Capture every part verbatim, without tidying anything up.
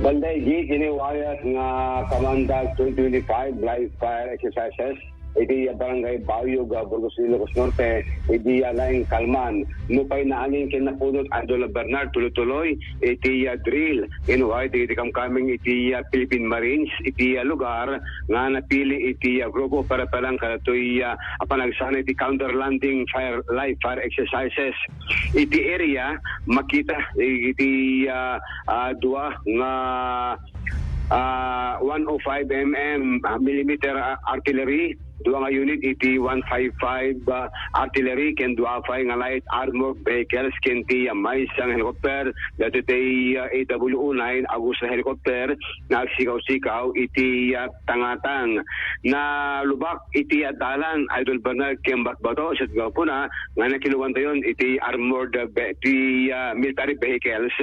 Baldaigi, kiniwayat nga kamandag twenty twenty-five live fire exercises iti Barangay Bayog, ah, Burgos, Ilocos Norte, iti, ah, Laing Kalman. Nupay naamin ken napuno, Idol Bernard, tuloy-tuloy iti, ah, drill. Kiniwayat iti kamkameng iti, ah, Philippine Marines iti, ah, lugar nga napili iti, ah, grupo para palang kadatoy, ah, a panagsana iti counter landing fire, live fire exercises. Iti area, makita iti, ah, ah, dua nga, ah, one oh five M M, ah, millimeter, ah, artillery, dua nga unit iti one five five, ah, artillery, ken dua pay nga light armored vehicles, ken ti, ah, maysa nga helicopter, daytoy ti, ah, A W O nine Agusta helicopter, nga agsikaw-sikaw iti, ah, tangatang. Nalubak iti, ah, dalan, Idol Bernard, ken batbato, sa gapuna, nga nakilugantayon iti armored, ah, ve-, ti, ah, military vehicles,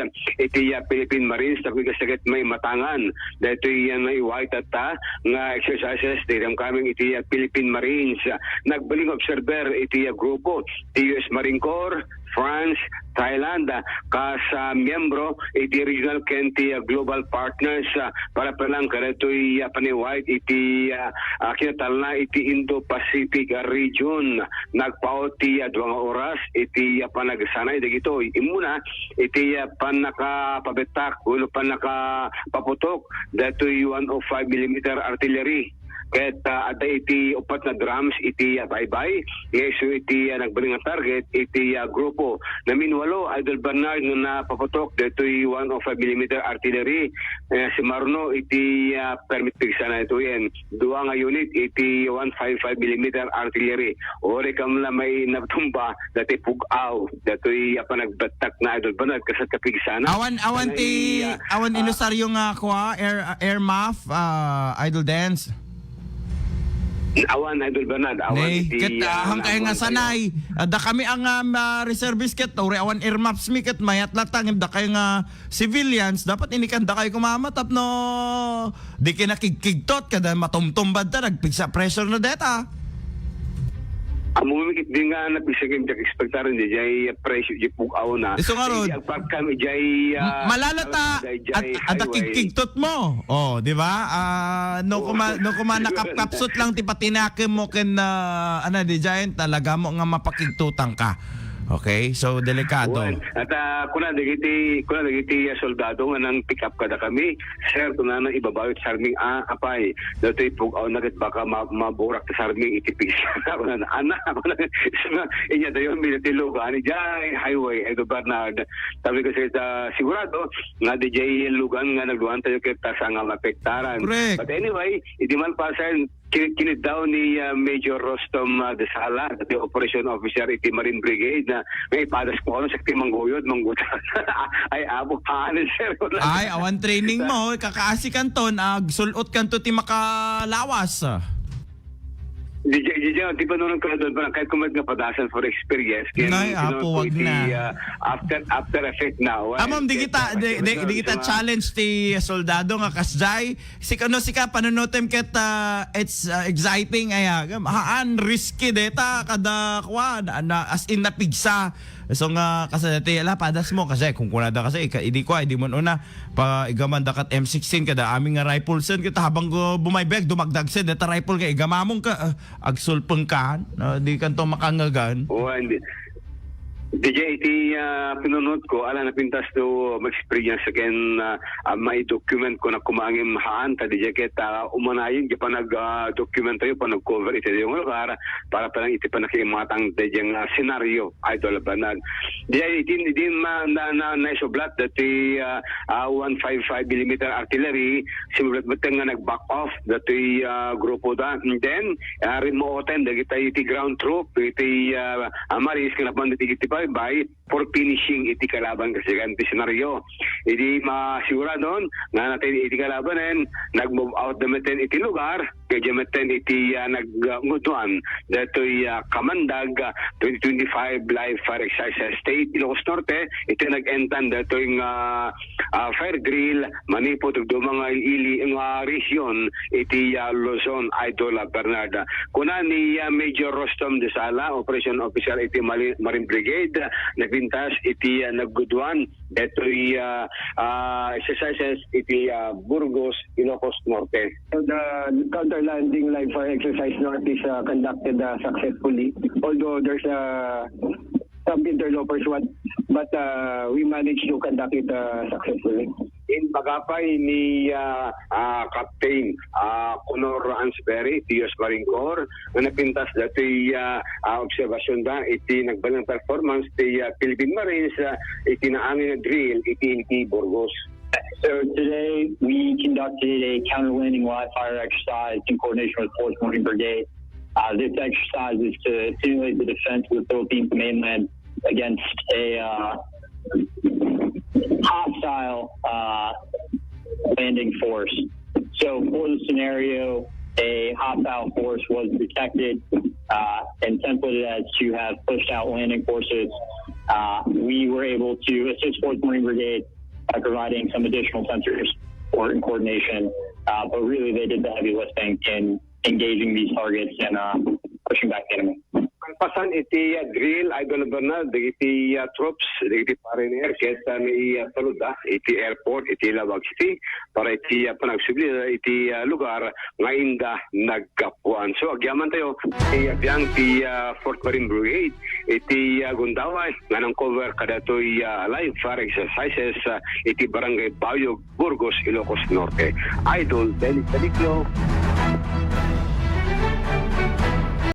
iti, ah, Philippine Marines, tapno kasdagiti maimatangan daytoy, ah, naiwayat tatta nga exercises, ti kamkameng iti, ah, Philippine Marines. Nagbalin observer iti, ah, grupo, ti U S Marine Corps, France, Thailand, ah, kas, ah, miyembro iti regional ken ti, ah, global partners, ah, para palang kadaytoy, ah, paniwayat iti, ah, ah, kinatalna iti Indo-Pacific, ah, region. Nagpaut ti, ah, dua nga oras iti, ah, panagsanay dagitoy. Immuna, iti, ah, pannakapabettak wenno pannakapaputok daytoy one oh five millimeter artillery. Ket, ah, adda iti uppat nga drums iti, ah, baybay, nga isu iti, ah, nagbalin nga target iti, ah, grupo. Naminwalo, Idol Bernard, no napaputok daytoy one oh five millimeter artillery, eh, sumarno iti, ah, permit pigsana daytoyen. Dua nga unit iti one five five millimeter artillery. Uray kam la may natumba, daytoy pug-aw, daytoy a panagbettak na, Idol Bernard, kasat kapigsana. Awan, awan ti, ah, awan ah, ilusaryo nga kua, air, air muff, ah, Idol Dance? Awan, Idol Bernard, awan. Nay, iti, ket, ah, ah, hangkay nga sanay. Ah, da kami ang, um, ah, reservist ket, uray awan air muffs mi ket, mayat latang, da kayo nga civilians, dapat inikanda kayo kumama tapno di kinakigkigtot, kada matumtumbad ta, nagpigsa pressure na deta. Ammom ket di nga napigsa ken diak expectar, di jay pressure, di pug-aw na. Isu ngarud, di agparkam, di jay, ah, malalata, adda kigkigtot mo. Oh, di ba? Ah, no kuma-, no kuma nakapkapsot lang ti patinakem mo ken, ah, ano, di jay, talaga mo nga mapakigtutang ka. Okay? So, delikado. Wen, at, ah, kuna dagiti, kuna dagiti, ah, soldado nga nang-pick up kadakami, "Sir," kunana, "ibabayo ti sarming." "Ah, apay, daytoy pug-aw na ket baka ma-, maburak ti sarming iti pigsa." Kunana, "Ana," kunana, "inya dayon, minatilugan, idiay highway, Edo Bernard." Sabi ko sa, sigurado nga di jay lugan nga nagluan tayo ket ta saan nga mapektaran. Correct. But anyway, idi malpasen, Kin-, kiniddaw ni, ah, Major Rostom, ah, Desala, ti operation officer iti Marine Brigade, na nga ipadas ko, ano, sakti mangguyod, manggutan. Ay, abo, haanen, sir. Ay, awan training mo, kakaasi kanton, agsul-ot kanto ti makalawas. Di, di, di, di, di pa nun ang kaladon, parang kahit kumat nga padasan for experience, kaya Nay, nung apo, wag iti, na. Ah, after, after effect na, wala, Amom, di kaya kita, di, di, di kita challenge ti soldado nga kasjay, Sika, no, sika, panunutem ket, ah, it's, ah, exciting, aya. Haan, risky deta, kada, kuan, na, as in, napigsa. So nga, kasi, ti, ala, padas mo, kasi, kung kunada, kasi, ika-, idi ko, idi mo una, pa, igaman da kat M sixteen, kada amin nga rifles, ket habang, uh, bumaybeg, dumagdag, sen, deta rifle, kay igamamon ka, ah, agsulpeng ka, no? Di kanto makangagan. Oo, hindi. Di jay iti, ah, pinunot ko, ala napintas to ma-experience ken, ah, ah, ma-document ko na kumangim haan, ta di jay ket, ah, umanayon, di pa nag, ah, document tayo, pa nag-cover iti dayong lugar, para pa lang iti panakaimatang dayjay nga senaryo, Idol Banag. Di jay iti, di ma-, na, na, naisublat dati, ah, ah, one five five millimeter artillery, sumublat met nga nag-back off dati, ah, grupo da. And then, ah, rimuoten dagiti iti ground troop, iti, ah, ah, Marines, kanapan dagiti iti baybay for finishing iti kalaban, kasi kan ti senaryo. Idi masiguradon nga natin iti kalabanen, nag-move out da met iti lugar, Kaya metten iti, ah, nag-, ah, nguduan datoy, ah, Kamandag, ah, twenty twenty-five Live Fire Exercise State Ilocos Norte, iti nag-entan datoy nga, ah, fire drill manipud iti duma nga ili nga region iti, ah, Luzon, Idol, ah, Bernard. Kuna ni, ah, Major Rostom de Sala, Operation Officer iti Mali-, Marine Brigade, ah, nagpintas iti, ah, nagguduan detoy, ah, ah, exercises iti, ah, Burgos, Ilocos Norte. So the counter-landing live fire exercise North is, uh, conducted, uh, successfully, although there's, uh, some interlopers, what, but, uh, we managed to conduct it, uh, successfully. In pagapay ni, ah, ah, Captain, ah, Conor Ansberry, ti U S Marine Corps, nga napintas dati, ah, ah, obserbasyon da iti nagbalang performance ti, ah, Philippine Marines, ah, iti naangin nga drill iti, iti Burgos. So today we conducted a counter-landing live fire exercise in coordination with Fourth Marine Brigade. Uh, this exercise is to simulate the defense of the Philippines mainland against a, uh, hostile, uh, landing force. So for the scenario, a hostile force was detected, uh, and templated as to have pushed out landing forces. Uh, we were able to assist Fourth Marine Brigade by providing some additional sensors support and coordination, uh, but really they did the heavy lifting in engaging these targets and, uh, pushing back the enemy. Kalpasan iti, uh, drill, Idol Bernard, dagiti, uh, troops, dagiti pariner, ket, uh, ni, uh, saluda iti airport, iti Laoag City, para iti, uh, panagsubli iti, uh, lugar nga inda naggapuan. So, agyamantayo, iti biang ti, uh, Fourth Marine Brigade, iti, uh, gundaway, nga nang-cover kadatoy, ah, live fire exercises, ah, iti Barangay Bayog, Burgos, Ilocos Norte. Idol Dennis Tadiclo.